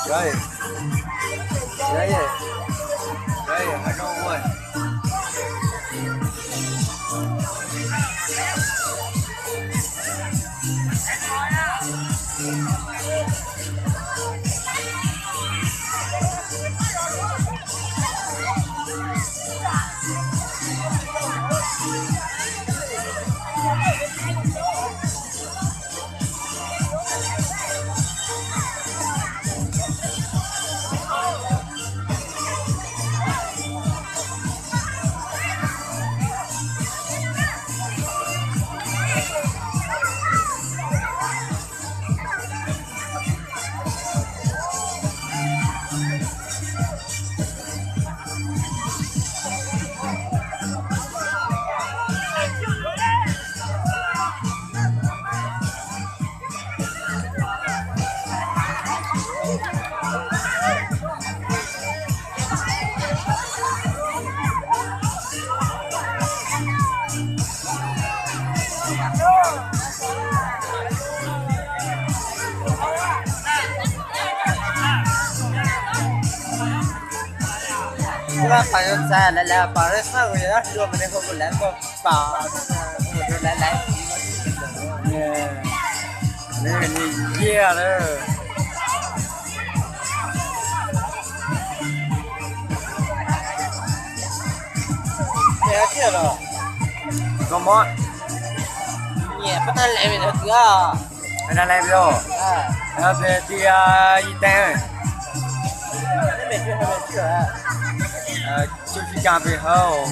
Đấy. Đấy. Đấy, ở đâu rồi? Pab pab yuav txais lawv lawv pab lawv xav yog dua mas nej hu lawv ko pab lawv lawv. Nws nws yiag lawm. Thiab los koj muab nyiam pab tag lawm vim no twg os. Pab tag lawm vim os. Tias yim teev. Tsis tsis cas pem hauv.